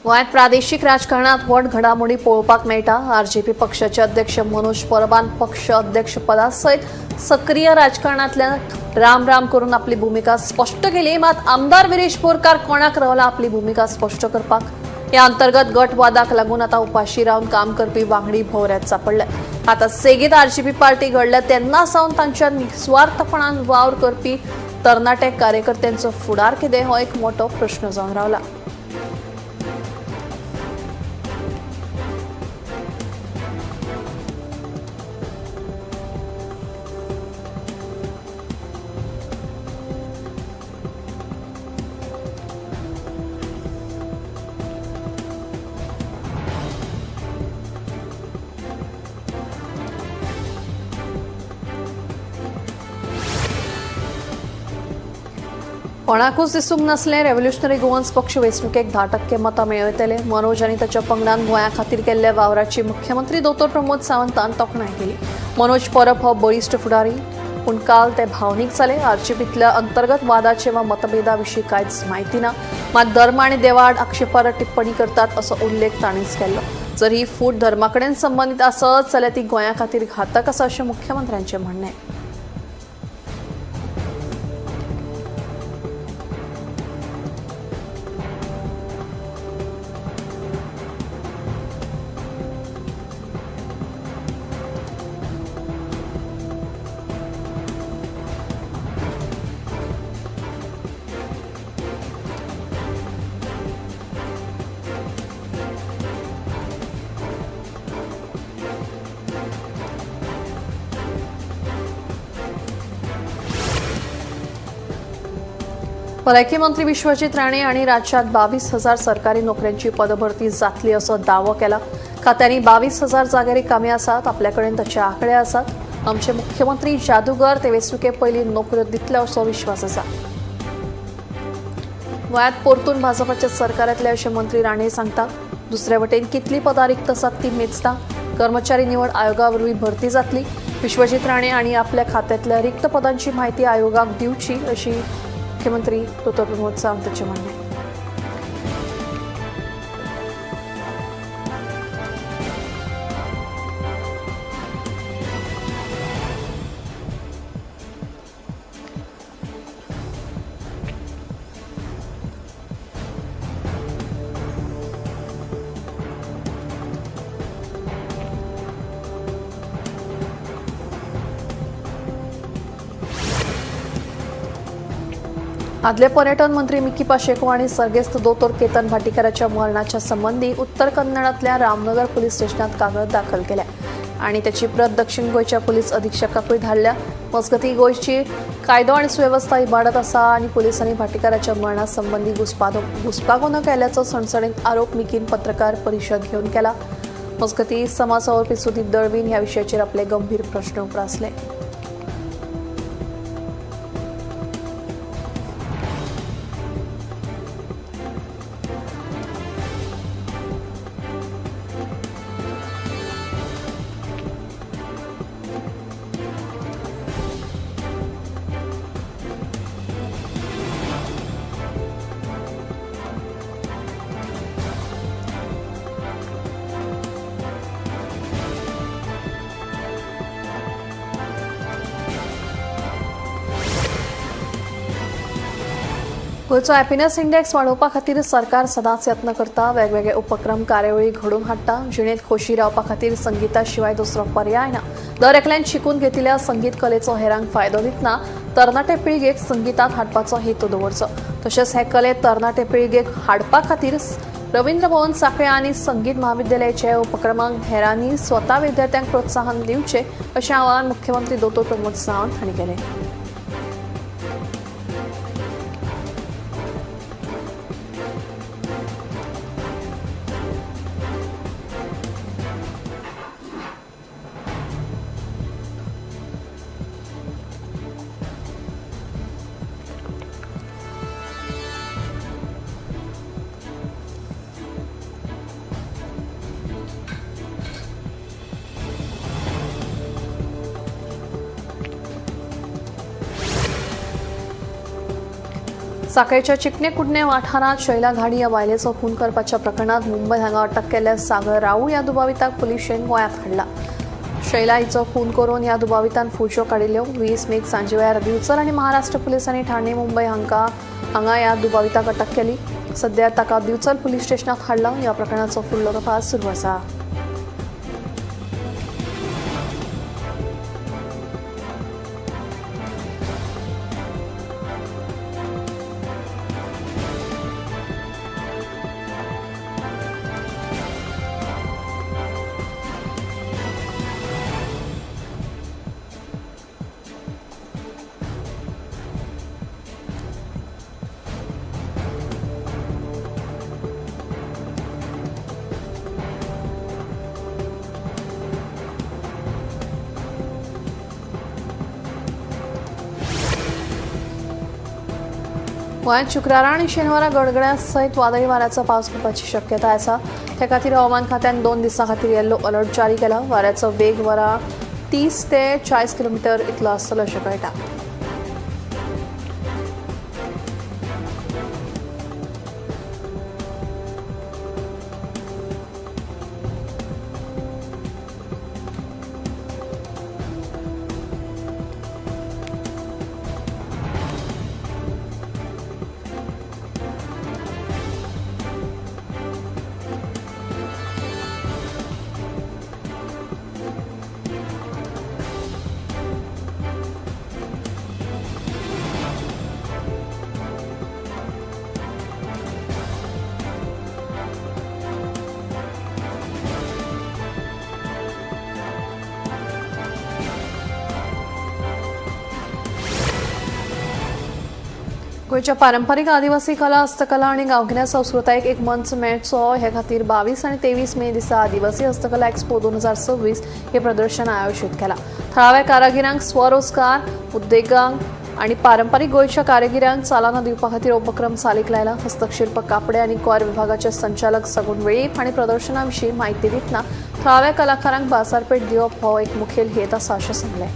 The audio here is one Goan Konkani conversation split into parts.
गोंयांत प्रादेशीक राजकारणात व्हड घडामोडी पळोवपाक मेळटा. आरजीपी पक्षाचे अध्यक्ष मनोज परबान पक्ष अध्यक्षपदा सयत सक्रीय राजकारणांतल्यान राम राम करून आपली भुमिका स्पश्ट केली. मात आमदार विरेश बोरकार कोणाक रावला आपली भुमिका स्पश्ट करपाक? या अंतर्गत गटवादाक लागून आता उपाशी रावन काम करपी वांगडी भोवऱ्यात सापडले. आता सेगीत आरजीपी पार्टी घडल्या तेन्ना सावन तांच्या निस्वार्थपणान वावर करपी तरणाटे कार्यकर्त्यांचो फुडार कितें हो एक मोठो प्रश्न जावन रावला. कोणाकूच दिसूंक नासलें रेव्होल्युशनरी गोवन्स पक्ष वेंचणुकेक 10% मतां मेळयतले. मनोज आनी ताच्या पंगडान गोंया खातीर केल्ल्या वावराची मुख्यमंत्री दोतोर प्रमोद सावंतान तोखणाय केली. मनोज परब हो बळिश्ट फुडारी, पूण काल ते भावनीक जाले. आरजीपींतल्या अंतर्गत वादाचे वा मतभेदा विशीं कांयच म्हायती ना, मात धर्म आनी देवाआड आक्षेपार्ह टिप्पणी करतात असो उल्लेख ताणेंच केल्लो. जर ही फूट धर्मा कडेन संबंदीत आसत जाल्यार ती गोंया खातीर घातक आसा अशें मुख्यमंत्र्यांचें म्हणणें. भलायकी मंत्री विश्वजीत राणे आणि राज्यात 22,000 सरकारी नोकऱ्यांची पदभरती जातली असो दावो केला. खात्यांनी 22,000 जागे रिकामी आसात, आपल्याकडेन ताचे आंकडे आसात. आमचे मुख्यमंत्री जादूगर ते वेंचणुके पयलीं नोकऱ्यो दितले असो विश्वास आसा. गोंयांत परतून भाजपाच्या सरकारांतले अशें मंत्री राणे सांगता. दुसरे वटेन कितली पदां रिक्त आसात ती मेजता. कर्मचारी निवड आयोगा वरवीं भरती जातली. विश्वजीत राणे आनी आपल्या खात्यांतल्या रिक्त पदांची म्हायती आयोगाक दिवची अशी मुख्यमंत्री दोतोर प्रमोद सावंताचें म्हणणें. आदले पर्यटन मंत्री मिकी पाशेको आनी सर्गेस्त दोतोर केतन भाटीकाराच्या मरणाच्या संबंदी उत्तर कन्नडांतल्या रामनगर पुलीस स्टेशनात कागद दाखल केल्या आनी त्याची प्रत दक्षिण गोंयच्या पुलीस अधीक्षकाकूय धाडल्या. मजगतीं गोंयची कायदो आनी सुवेवस्था इबाडत आसा आनी पुलिसांनी भाटीकाराच्या मरणा संबंदी घुस्पागोंदळ केल्याचो सणसणीत आरोप मिकीन पत्रकार परिशद घेवन केला. मजगतीं समाज वावुरपी सुदीप दळवीन ह्या विशयाचेर आपले गंभीर प्रश्न उप्रासले. गोंयचो हॅपीनेस इंडेक्स वाडोवपा खातीर सरकार सदांच यत्न करता. वेगवेगळे उपक्रम कार्यावळी घडोवन हाडटा. जिणेंत खोशी रावपा खातीर संगीता शिवाय दुसरो पर्याय ना. दर एकल्यान शिकून घेतिल्ल्या संगीत कलेचो हेरांक फायदो दितना तरणाटे पिळगेक संगीतांत हाडपाचो हेतू दवरचो. तशेंच हे कले तरणाटे पिळगेक हाडपा खातीर रवींद्र भवन साखळे आनी संगीत म्हाविद्यालयाच्या उपक्रमांक हेरांनी स्वता विद्यार्थ्यांक प्रोत्साहन दिवचें अशें आवाहन मुख्यमंत्री दोतोर प्रमोद सावंत हांणी केलें. साखळेच्या चिकणे कुडणे वाठारांत शैला घाडी ह्या बायलेचो खून करपाच्या प्रकरणात मुंबय हांगा अटक केल्ल्या सागर राऊळ ह्या दुबाविताक पुलिशेन गोंयांत हाडला. शैला हिचो खून करून ह्या दुबावितान फुज्यो काडिल्ल्यो. 20 मेक सांजे वेळार दिवचल आनी महाराष्ट्र पुलिसांनी ठाणे मुंबय हांगा ह्या दुबाविताक अटक केली. सध्या ताका दिवचल पुलीस स्टेशनात हाडला. ह्या प्रकरणाचो फुडलो तपास सुरू आसा. गोंयांत शुक्रारा आनी शेनवारा गडगड्या सयत वादळी वाऱ्याचो पावस पडपाची शक्यताय आसा. त्या खातीर हवामान खात्यान 2 दिसां खातीर येल्लो अलर्ट जारी केला. वाऱ्याचो वेग वरां 30 ते 40 किलोमिटर इतलो आसतलो अशें कळटा. गोंयच्या पारंपारीक आदिवासी कला, हस्तकला आनी गांवगिऱ्या संस्कृतायेक एक मंच मेळचो हे खातीर 22 आनी 23 मे दिसा आदिवासी हस्तकला एक्सपो 2026 हे प्रदर्शन आयोजीत केला. थळाव्या कारागिरांक स्वरोजगार, उद्देगांक आनी पारंपारीक गोंयच्या कारागिरांक चालना दिवपा खातीर उपक्रम चालीक लायला. हस्तशिल्प, कापडे आनी कॉयर विभागाचे संचालक सगुण वेळीप हांणी प्रदर्शना विशीं म्हायती दितना थळाव्या कलाकारांक बाजारपेठ दिवप हो एक मुखेल हेत आसा अशें सांगलें.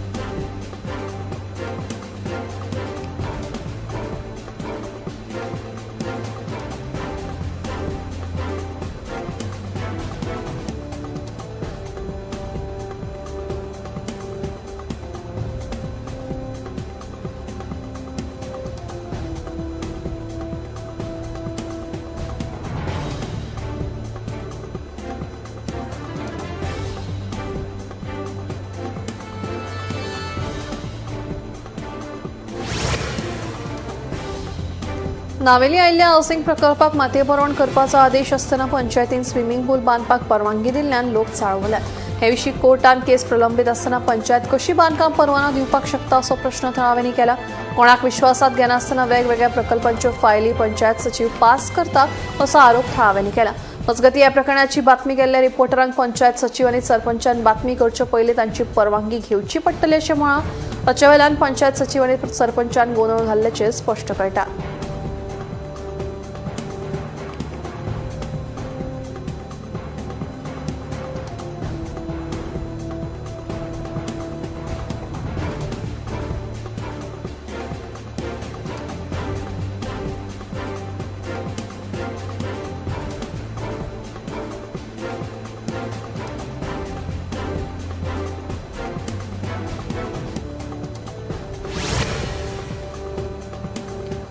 नावेली आयिल्ल्या हावसिंग प्रकल्पाक मातये पुरवण करपाचो आदेश आसतना पंचायतीन स्विमींग पूल बांदपाक परवानगी दिल्ल्यान लोक चाळवल्यात. हे विशीं कोर्टान केस प्रलंबीत आसतना पंचायत कशी बांदकाम परवानो दिवपाक शकता असो प्रश्न थळाव्यांनी केला. कोणाक विश्वासात घेनासतना वेगवेगळ्या प्रकल्पांच्यो फायली पंचायत सचीव पास करता असो आरोप थळाव्यांनी केला. मजगतीं ह्या प्रकरणाची बातमी केल्ल्या रिपोर्टरांक पंचायत सचीव आनी सरपंचान बातमी करचे पयलीं तांची परवानगी घेवची पडटली अशें म्हळां. ताचे वेल्यान पंचायत सचीव आनी सरपंचान गोंदळ घाल्ल्याचें स्पश्ट कळटा.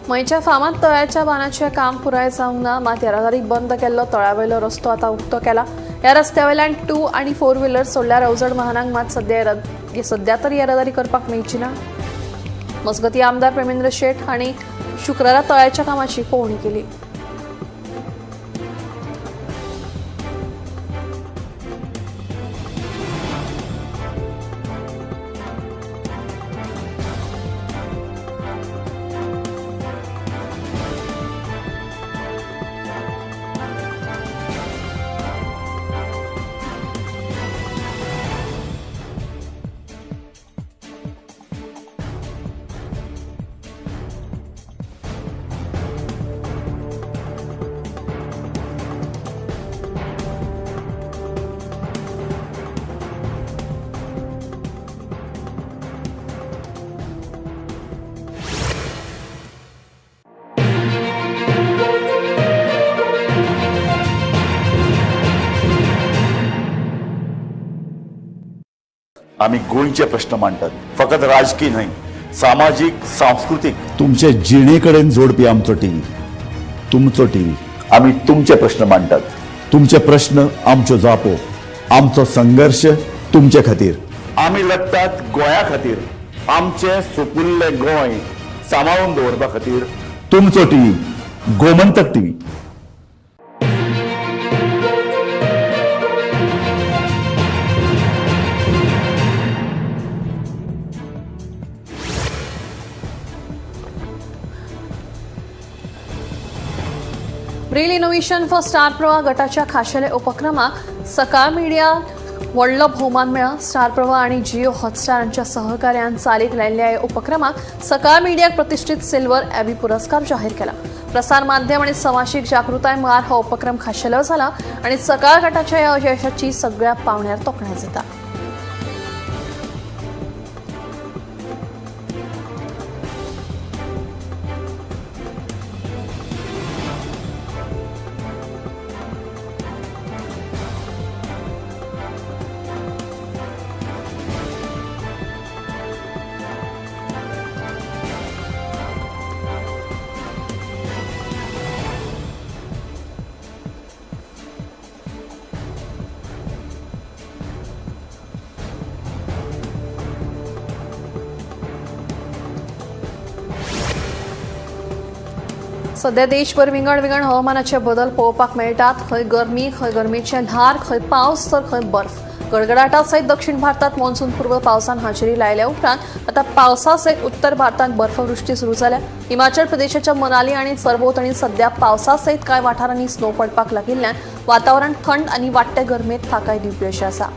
मयच्या फामाद तळ्याच्या बांदाचें काम पुराय जावंक ना, मात येरादारी बंद केल्लो तळ्यावयलो रस्तो आतां उक्तो केला. ह्या रस्त्या वयल्यान 2 आनी 4 व्हिलर सोडल्यार अवजड वाहनांक मात सध्या तरी येरादारी करपाक मेळची ना. मजगतीं आमदार प्रेमेंद्र शेट हांणी शुक्रारा तळ्याच्या कामाची पळोवणी केली. आमी गोंयचे प्रश्न मांडटात, फकत राजकी न्हय, सामाजीक, सांस्कृतीक, तुमचे जिणे कडेन जोडपी आमचो टीव्ही, तुमचो टीव्ही। आमी तुमचे प्रश्न मांडटात, तुमचे प्रश्न आमच्यो जापो, आमचो संघर्श तुमचे खातीर। आमी लढटात गोंया खातीर, आमचें सुपुल्लें गोंय सांबाळून दवरपा खातीर। तुमचो TV, Gomantak TV. Reel innovation for Star Pravah गटाच्या खाशेल्या उपक्रमाक सकाळ मिडिया व्हडलो भोवमान मेळ्ळा। स्टार प्रवाह आनी जिओ हॉटस्टार हांच्या सहकार्यान चालीक लायिल्ल्या ह्या उपक्रमाक सकाळ मिडियाक प्रतिष्ठित सिल्वर एबी पुरस्कार जाहीर केला। प्रसार माध्यम आनी समाजीक जागृताय मळार हो उपक्रम खाशेलो जाला आनी सकाळ गटाच्या ह्या यशाची सगळ्या पावण्यार तोखणाय जाता। सध्या देशभर विंगड विंगड हवामानाचे बदल पळोवपाक मेळटात। खंय गरमी, खंय गरमेचे ल्हार, खंय पावस तर खंय बर्फ। गडगडाटा सयत दक्षिण भारतात मॉन्सून पूर्व पावसान हाजेरी लायल्या उपरांत आता पावसा सयत उत्तर भारतात बर्फवृष्टी सुरू जाल्या। हिमाचल प्रदेशाच्या मनाली आनी सरभोंवतणी सध्या पावसा सयत कांय वाठारांनी स्नो पडपाक लागिल्ल्यान वातावरण थंड आनी वाडटे गरमेत थाकाय दिवपी अशें आसा।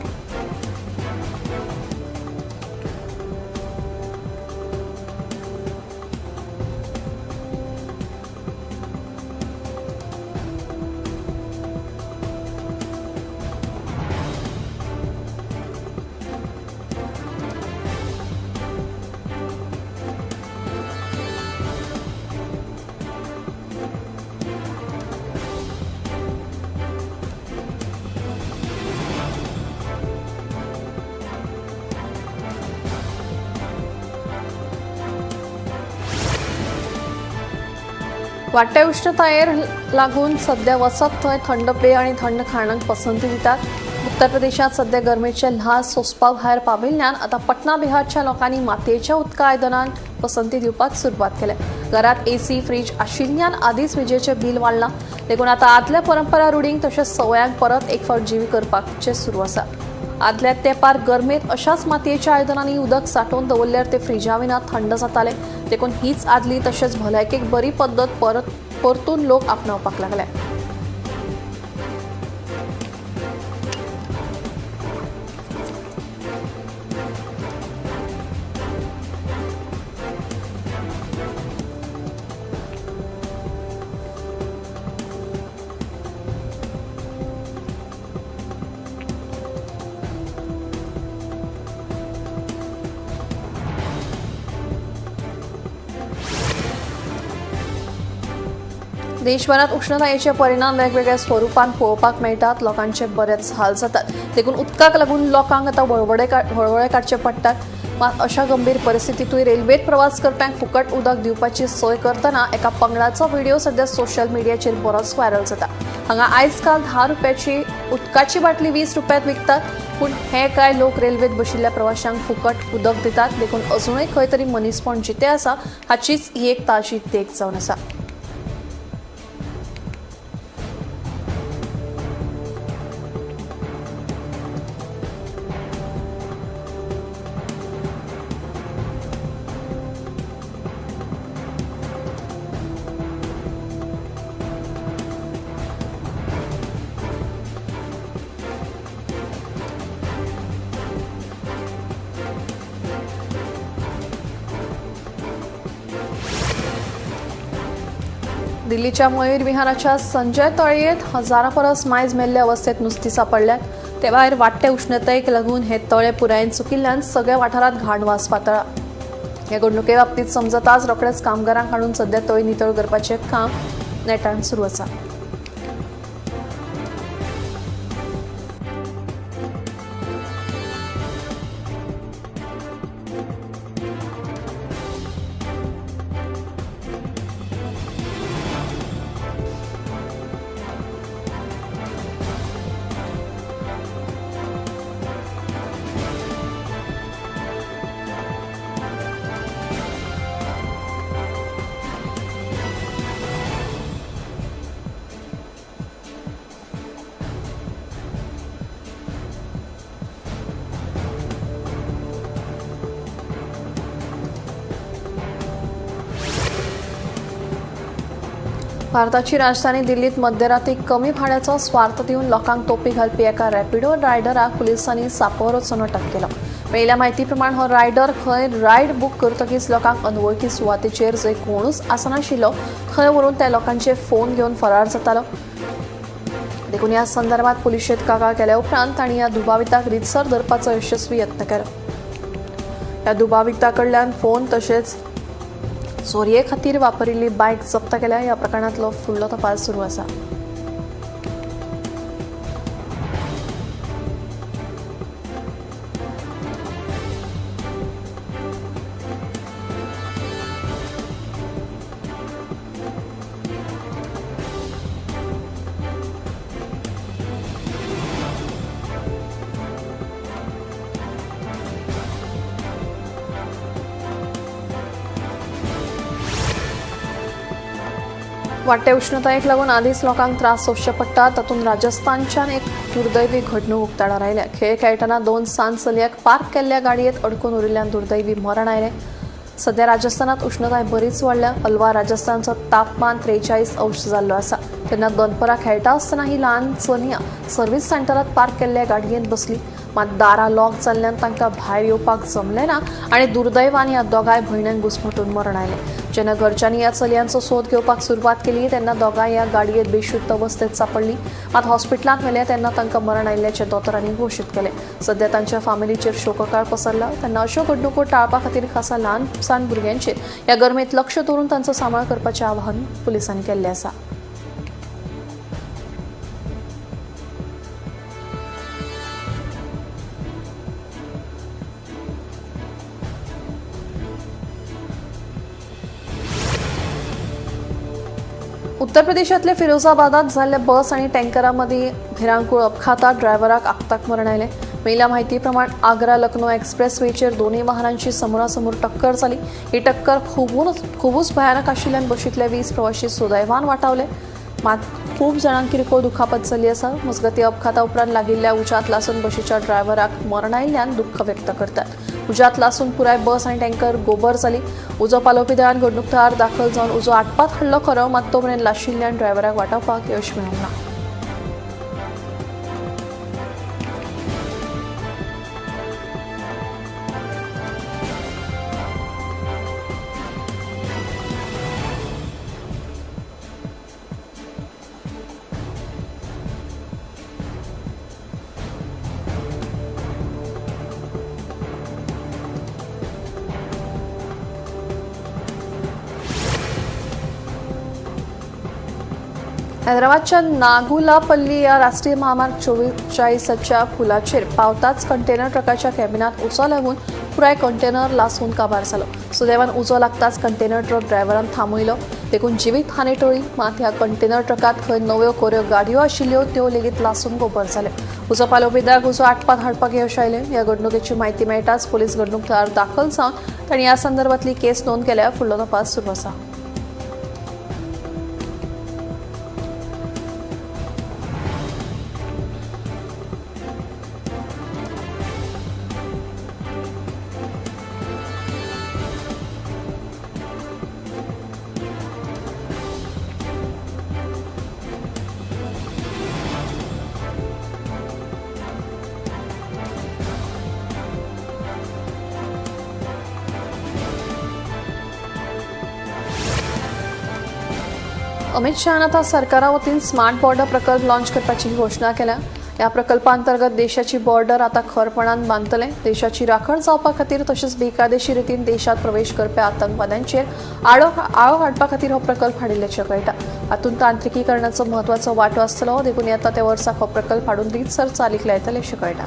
वाडट्या उश्णतायेर लागून सध्या वचत थंय थंड पेय आनी थंड खाणांक पसंती दितात। उत्तर प्रदेशांत सध्या गरमेचे ल्हार सोंसपा भायर पाविल्ल्यान आतां पटना बिहारच्या लोकांनी मातयेच्या उदका आयदनांक पसंती दिवपाक सुरवात केल्या। घरांत एसी, फ्रीज आशिल्ल्यान आदींच विजेचें बील वाडलां, देखून आतां आदल्या परंपरा रुढींक तशेंच सवयांक परत एक फावट जिवी करपाचें सुरू आसा। आदल्या तेंपार गरमेंत अशाच मातयेच्या आयदनांनी उदक सांठोवन दवरल्यार ते फ्रिजा विना थंड जाताले, देखून हीच आदली तशेंच भलायकेक बरी पद्दत परत परतून लोक आपणावपाक लागले। देशभरात उष्णतायेचे परिणाम वेगवेगळ्या स्वरूपान पळोवपाक मेळटात। लोकांचे बरेच हाल जातात, देखून उदकाक लागून लोकांक आतां वळवळे काडचे पडटात। मात अशा गंभीर परिस्थितींतूय रेल्वेत प्रवास करप्यांक फुकट उदक दिवपाची सोय करतना एका पंगडाचो व्हिडिओ सध्या सोशल मिडियाचेर बरोच व्हायरल जाता। हांगा आयज काल 10 रुपयाची उदकाची बाटली 20 रुपयांत विकतात, पूण हे कांय लोक रेल्वेत बशिल्ल्या प्रवाशांक फुकट उदक दितात, देखून अजूनय खंय तरी मनीसपण जितें आसा हाचीच ही एक ताजी देख जावन आसा। दिल्लीच्या मयूर विहाराच्या संजय तळयेत हजारां परस मायज मेल्ले अवस्थेत नुस्ती सापडल्यात। ते भायर वाडटे उश्णतायेक लागून हे तळे पुरायेन चुकिल्ल्यान सगळ्या वाठारांत घाण वास पातळा। हे घडणुके बाबतीत समजताच रोखडेच कामगारांक हाडून सध्या तळी नितळ करपाचें काम नेटान सुरू आसा। भारताची राजधानी दिल्लीत मध्यराती कमी भाड्याचो स्वार्थ दिवन लोकांक तोपी घालपी एका रॅपिडो रायडराक पुलिसांनी सापोर वचून अटक केलो. मेळिल्ल्या म्हायती प्रमाण हो रायडर खंय रायड बूक करतकीच लोकांक अनवळखी सुवातेचेर जंय कोणूच आसनाशिल्लो थंय व्हरून त्या लोकांचे फोन घेवन फरार जातालो. देखून ह्या संदर्भात पुलिशेंत कागाळ केल्या उपरांत तांणी ह्या दुबाविताक रितसर धरपाचो यशस्वी यत्न केलो. ह्या दुबाविता कडल्यान फोन तशेंच चोरये खातीर वापरिल्ली बायक जप्त केल्या. ह्या प्रकरणांतलो फुडलो तपास सुरू आसा. वाडट्या उष्णतायेक लागून आदींच लोकांक त्रास सोंसचे पडटा. तातूंत राजस्थानच्यान एक दुर्दैवी घडणूक उक्ताडार आयल्या. खेळ खेळटना दोन सान चलयांक पार्क केल्ल्या गाडयेंत अडकून उरिल्ल्यान दुर्दैवी मरण आयलें. सध्या राजस्थानात उष्णताय बरीच वाडल्या. अलवार राजस्थानचो तापमान 43 अंश जाल्लो आसा. तेन्ना दनपरां खेळटा आसतना ही ल्हान चलयां सर्वीस सेंटरांत पार्क केल्ल्या गाडयेंत बसली. मात दारां लॉक जाल्ल्यान तांकां भायर येवपाक जमलें ना आनी दुर्दैवान ह्या दोगांय भयण्यांक घुस्मटून मरण आयलें. जेन्ना घरच्यांनी ह्या चलयांचो सोद घेवपाक सुरवात केली तेन्ना दोगांय ह्या गाडयेंत बेशुद्ध अवस्थेत सांपडली. मात हॉस्पिटलांत व्हेले तेन्ना तांकां मरण आयिल्ल्याचें दोतोरांनी घोशीत केलें. सध्या तांच्या फामिलीचेर शोककाळ पसरला. तेन्ना अश्यो घडणुको टाळपा खातीर खासा ल्हान सान भुरग्यांचेर ह्या गरमेंत लक्ष दवरून तांचो सांबाळ करपाचें आवाहन पुलिसांनी केल्लें आसा. उत्तर प्रदेशातल्या फिरोजाबादात जाल्ल्या बस आणि टँकरामध्ये भिरांकूळ अपघातात ड्रायव्हराक आकताक मरण आयलें. मेळिल्ल्या म्हायती प्रमाण आग्रा लखनौ एक्सप्रेसवेचेर दोनूय वाहनांची समोरासमोर टक्कर जाली. ही टक्कर खुबूच भयानक आशिल्ल्यान बशींतले 20 प्रवाशी सुदैवान वाटावले. मात खूब जाणांक किरकोळ दुखापत जाल्ली आसा. मजगतीं अपघाता उपरांत लागिल्ल्या उज्यांत लासून बशीच्या ड्रायव्हराक मरण आयिल्ल्यान दुख्ख व्यक्त करतात. उज्यांत लासून पुराय बस आनी टँकर गोबर जाली. उजो पालोवपी दळान घडणूक थळार दाखल जावन उजो आटपात हाडलो खरो, मात तो मेरेन लाशिल्ल्यान ड्रायव्हराक वाटावपाक यश मेळूंक ना. हैदराबादच्या नागुलापल्ली या राष्ट्रीय महामार्ग 44च्या पुलाचेर पावताच कंटेनर ट्रकाच्या कॅबिनात उजो लागून पुराय कंटेनर लासून काबार जालो. सुदैवान उजो लागताच कंटेनर ट्रक ड्रायव्हरान थांबयलो. देखून जिवीत हानी टळ्ळी. मात ह्या कंटेनर ट्रकात खंय नव्यो कोऱ्यो गाडयो आशिल्ल्यो त्यो लेगीत लासून गोबर जाल्यो. उजो पालोवपी दळाक उजो आटपात हाडपाक यश आयलें. ह्या घडणुकेची म्हायती मेळटाच पोलीस घडणूक थळार दाखल जावन तांणी ह्या संदर्भातली केस नोंद केल्या. फुडलो तपास सुरू आसा. अमित शहान आता सरकारा वतीन स्मार्ट बॉर्डर प्रकल्प लॉन्च करपाची घोशणा केल्या. ह्या प्रकल्पांतर्गत देशाची बॉर्डर आता खरपणान बांदतले. देशाची राखण जावपा खातीर तशेंच बेकायदेशीर रितीन देशात प्रवेश करपी आतंकवाद्यांचेर आळो हाडपा खातीर हो प्रकल्प हाडिल्ल्याचें कळटा. हातूंत तांत्रिकीकरणाचो म्हत्वाचो वांटो आसतलो. देखून येता त्या वर्साक हो प्रकल्प हाडून रितसर चालीक लायतले अशें कळटा.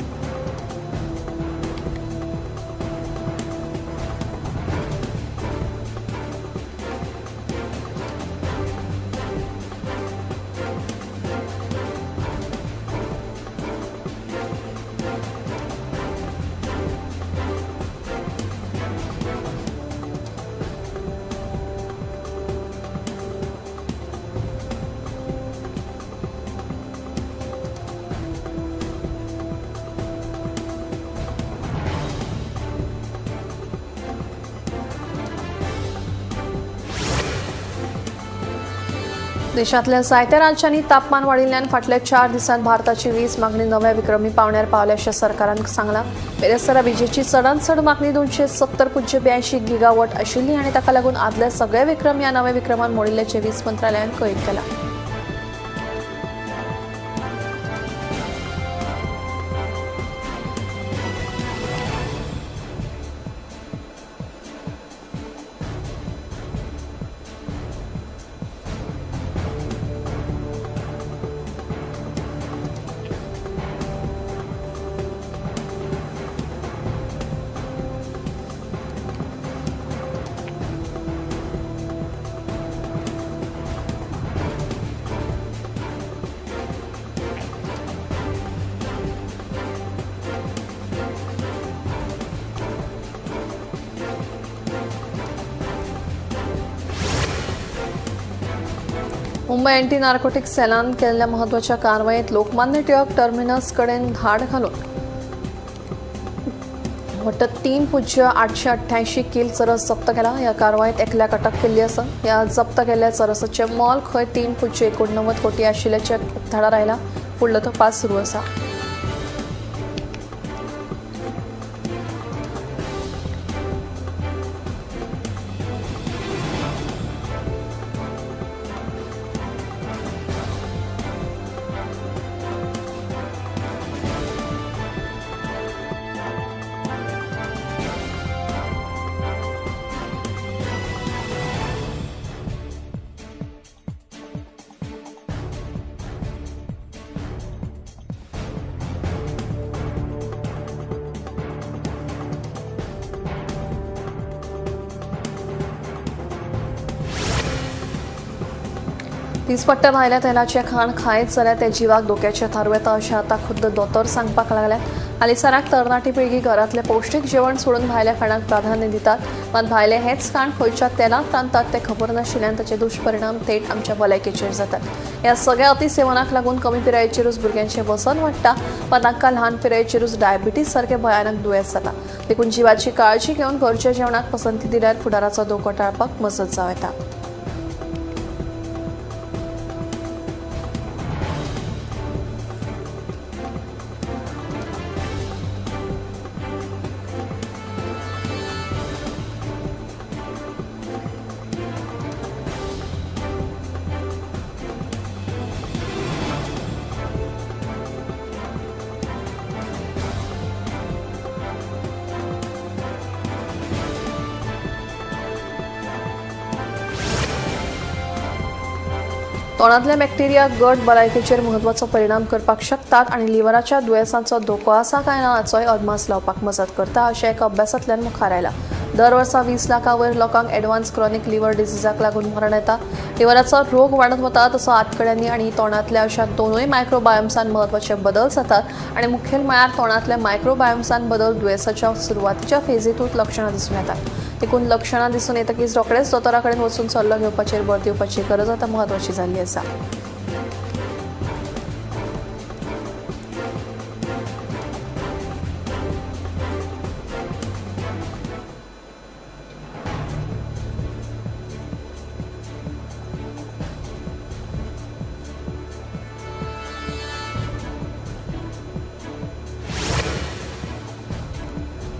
देशांतल्या जायत्या राज्यांनी तापमान वाडिल्ल्यान फाटल्या 4 दिसांत भारताची वीज मागणी नव्या विक्रमी पावण्यार पावल्या अशें सरकारान सांगलां. बिरेस्तारा विजेची चडांत चड मागणी 270.82 गिगावॉट आशिल्ली आनी ताका लागून आदले सगळे विक्रम ह्या नव्या विक्रमान मोडिल्ल्याचें वीज मंत्रालयान कळीत केलां. मुंबय अँटी नार्कोटिक सेलान केल्ल्या म्हत्वाच्या कारवायेत लोकमान्य टिळक टर्मिनस कडेन धाड घालून वट्ट 3.888 किल चरस जप्त केला. ह्या कारवायेत एकल्याक अटक केल्ली आसा. ह्या जप्त केल्ल्या चरसाचें मोल खंय 3.89 कोटी आशिल्ल्याचें उक्ताडार आयलां. फुडलो तपास सुरू आसा. दिसपट्ट्या भायल्या तेलाचें खाण खायत जाल्यार तें जिवाक धोक्याचें थारूं येता अशें आतां खुद्द दोतोर सांगपाक लागल्यात. हालींसराक तरणाटी पिळगी घरांतलें पौश्टीक जेवण सोडून भायल्या खाणाक प्राधान्य दितात. मात भायलें हेंच खाण खंयच्या तेलांत रांदतात तें खबर नाशिल्ल्यान ताचे दुश्परिणाम थेट आमच्या भलायकेचेर जातात. ह्या सगळ्या अतिसेवनाक लागून कमी पिरायेचेरूच भुरग्यांचें वजन वाडटा वा तांकां ल्हान पिरायेचेरूच डायबिटीज सारकें भयानक दुयेंस जाता. देखून जिवाची काळजी घेवन घरच्या जेवणाक पसंती दिल्यार फुडाराचो धोको टाळपाक मजत जावं येता. तोंडांतले बॅक्टेरिया गट भलायकेचेर म्हत्वाचो परिणाम करपाक शकतात आनी लिव्हराच्या दुयेंसांचो धोको आसा काय ना हाचोय अदमास लावपाक मजत करता अशें एका अभ्यासांतल्यान मुखार आयलां. दर वर्सा 20 लाखां वयर लोकांक एडवान्स क्रॉनिक लिव्हर डिसीजाक लागून मरण येता. लिव्हराचो रोग वाडत वता तसो आतकड्यांनी आनी तोंडांतल्या अशा दोनूय मायक्रोबायोम्सान म्हत्वाचे बदल जातात आनी मुखेल म्हळ्यार तोंडांतल्या मायक्रोबायोम्सान बदल दुयेंसाच्या सुरवातीच्या फेजींतूच लक्षणां दिसून येतात. देखून लक्षणां दिसून येतकीच रोखडेच दोतोरा कडेन वचून सल्लो घेवपाचेर भर दिवपाची गरज आतां म्हत्वाची जाल्ली आसा.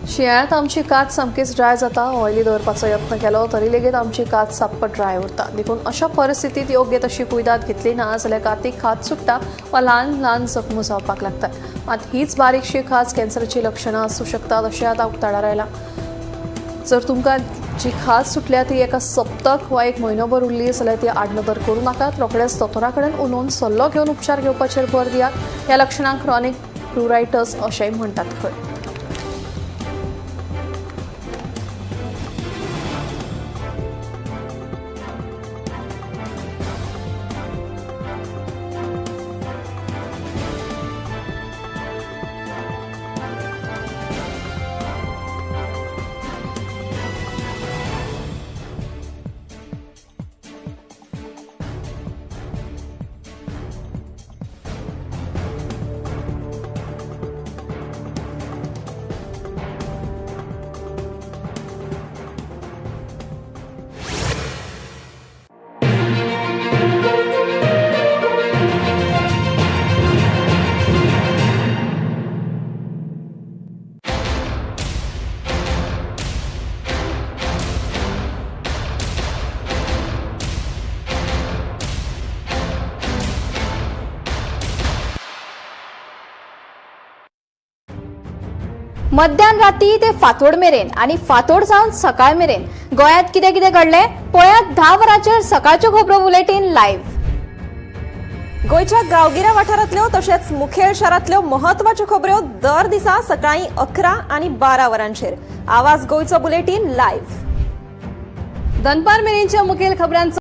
शिंयाळ्यांत आमची कात सामकीच ड्राय जाता. ऑयली दवरपाचो यत्न केलो तरी लेगीत आमची कात साप्प ड्राय उरता. देखून अशा परिस्थितीत योग्य तशी कुयदाद घेतली ना जाल्यार कातीक खाज सुट्टा वा ल्हान ल्हान जखमो जावपाक लागतात. मात हीच बारीकशी खाज कॅन्सराची लक्षणां आसूं शकतात अशें आतां उक्ताडार आयलां. जर तुमकां जी खाज सुटल्या ती एका सप्तक वा एक म्हयनोभर उरली जाल्यार ती आडनदर करूं नाकात. रोखडेच दोतोरा कडेन उलोवन सल्लो घेवन उपचार घेवपाचेर भर दियात. ह्या लक्षणांक क्रॉनिक प्रुरायटस अशेंय म्हणटात खंय. मध्यान राती ते फांतोड मेरेन आनी फांतोड जावन सकाळ मेरेन गोंयांत कितें कितें घडलें पळयात 10 वरांचेर सकाळच्यो खबरो बुलेटीन लायव्ह. गोंयच्या गांवगिऱ्या वाठारांतल्यो तशेंच मुखेल शारांतल्यो म्हत्वाच्यो खबऱ्यो दर दिसा सकाळीं 11 आनी 12 वरांचेर आवाज गोंयचो बुलेटीन लायव्ह. दनपार मेरेनच्या मुखेल खबरांचो